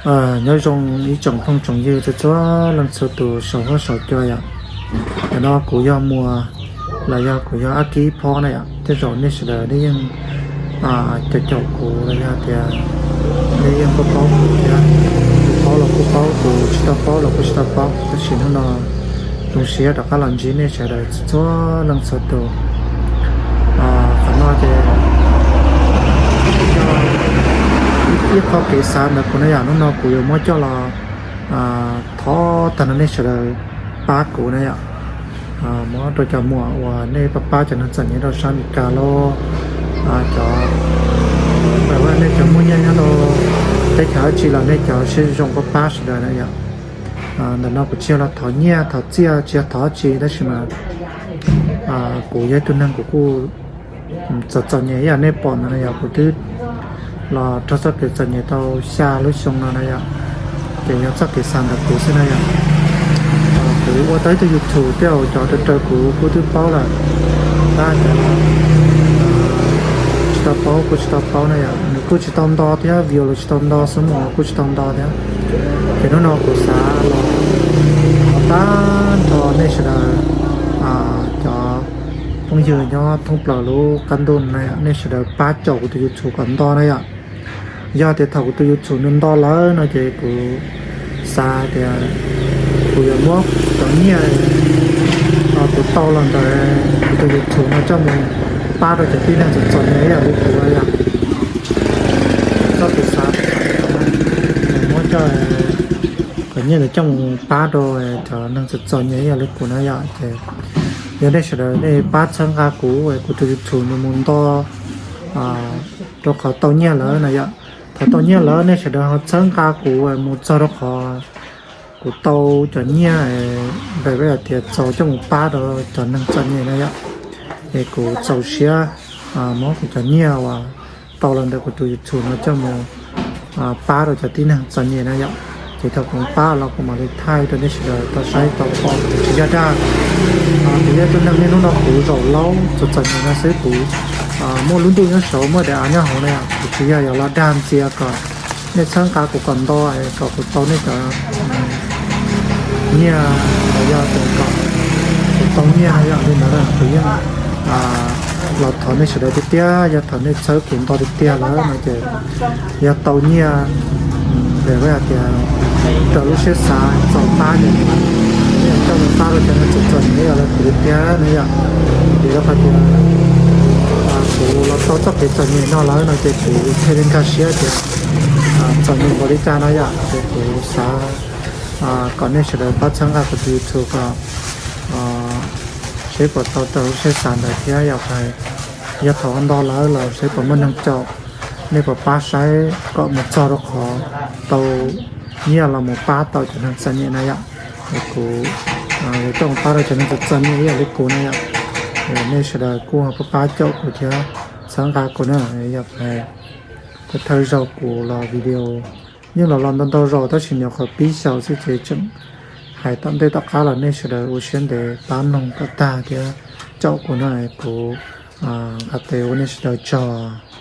Nyob zoo ib tsoom phooj tsoom ywg txhua txhua leej txhua tus saum huab saum cua yom. Ntawm no kuv yog Muas los yog kuv yog Ab Kib Phob na yom. Tej zaum nej sawv daws nej yeej caum caum kuv los yog tias nej yeej paub paub kuv thiab, kuv paub los kuj paub, kuv tsis tau paub los kuj tsis tau paub, tab sis hnub no zoo siab rov qab los ntsib nej sawv daws txhua leej txhua tus. Qhov no ces yog ib qho kev xav ntawm kuv na yom. Hnub no kuv yuav muab coj los thov tag nrho nej sawv daws pab kuv na yom. Muab rau cov muam uas nej pab pab cov neeg txom nyem rau sab Amelikas los, cov, nej cov muaj nyiaj nyob rau teb chaws dab tsi los nej cov siab zoo pab pab sawv daws na yom. Ntawm no kuv tsis yog los thov nyiaj thov txiaj, tsis yog thov dab tsi, tab sis mas kuv yog ib tug neeg kuv kuj txom txom nyem ib yam nej pom ntawd na yom. Kuv twb los raug txoj kev txom nyem tau xya lub xyoo no na yom. Ces yog txoj kev xav ntawm kuv xwb na yom. Kuv ua tau ib tug YouTube tej zaum cov raws raws kuv kuj twb paub lawm, tab cov tsis tau paub kuj tsis tau paub na yom. Nws kuj tsis tau nto thiab, view los tsis tau nto, xub mos kuj tsis tau nto thiab. Ces hnub no kuv xav los thov tag nrho nej sawv daws, cov phooj ywg nyob thoob plaws lub qab ntuj na yom, nej sawv daws pab caum kuv tus YouTube kom nto na yom. Yog tias thaum kuv tus YouTube nws nto lawm no ces kuv xav tias kuv yuav muab cov nyiaj kuv tau los ntawm kuv tus YouTube no coj mus pab rau cov tib neeg txom txom nyem ib yam li kuv na yom. Txoj kev xav muab cov nyiaj ntawd coj mus pab rau cov neeg txom txom nyem ib yam li kuv na yom. Ces yog nej sawv daws nej pab txhawb nqa kuv, kuv tus YouTube nws mus nto rau qhov tau nyiaj lawm na yom. Thaum tau nyiaj lawm nej sawv daws ho txhawb nqa kuv mus txog rau qhov kuv tau cov nyiaj npe hais tias txaus coj mus pab rau cov neeg txom nyem na yom. Es kuv txaus siab muab kuv cov nyiaj uas tau los ntawm kuv tus YouTube no coj mus pab rau cov tib neeg txom nyem na yom. Ces thaum kuv pab los kuv mam li thaij rau nej sawv daws tau saib tau pom, kuv tsis yog dag. Kuv yog tus neeg niaj hnub no kuv zaum laub txom txom nyem no xwb, kuv muaj lub ntuj nyob saud muaj daim av nyob hauv na yom. Kuv tsis yog yuav los dag ntxias kom nej txhawb nqa kuv kom nto kom kuv tau nej cov nyiaj los yog tias kom kuv tau nyiaj no yom. Li ntawd kuv yeej los thov nej sawv daws tiag tiag, yog thaum nej txhawb kuv nto tiag tiag lawm no ces yog tau nyiaj npe hais tias raws lub siab xav txaus pab ces nej coj mus pab rau cov neeg txom txom nyem ib yam li kuv tiag tiag na yom. Vim rau qhov tias kuv los tau txoj kev txom nyem no lawm no ces kuv thiaj li nkag siab tias txom nyem npaum li cas no yom. Ces kuv xav kom nej sawv daws pab txhawb nqa kuv tus YouTube kom seb puas tau raws lub siab xav ntawd thiab yom. Yog thaum nto lawm los seb puas muaj neeg caum, nej puas pab saib kom mus txog rau qhov tau nyiaj los mus pab tau cov neeg txom nyem na yom. Es kuv yuav coj mus pab rau cov neeg txom txom nyem ib yam li kuv na yom. Nej sawv daws kuj pab pab caum kuv thiab txhawb nqa kuv na yom. Thawj thawj zaug kuv los video yeej los los ntau ntau zaus tab sis nyuam qhuav pib xyaum xwb ces tseem hais tom ntej tom qab los nej sawv daws ua siab ntev pab mloog kom tag thiab caum kuv na. Kuv nqa tes ua nej sawv daws tsaug.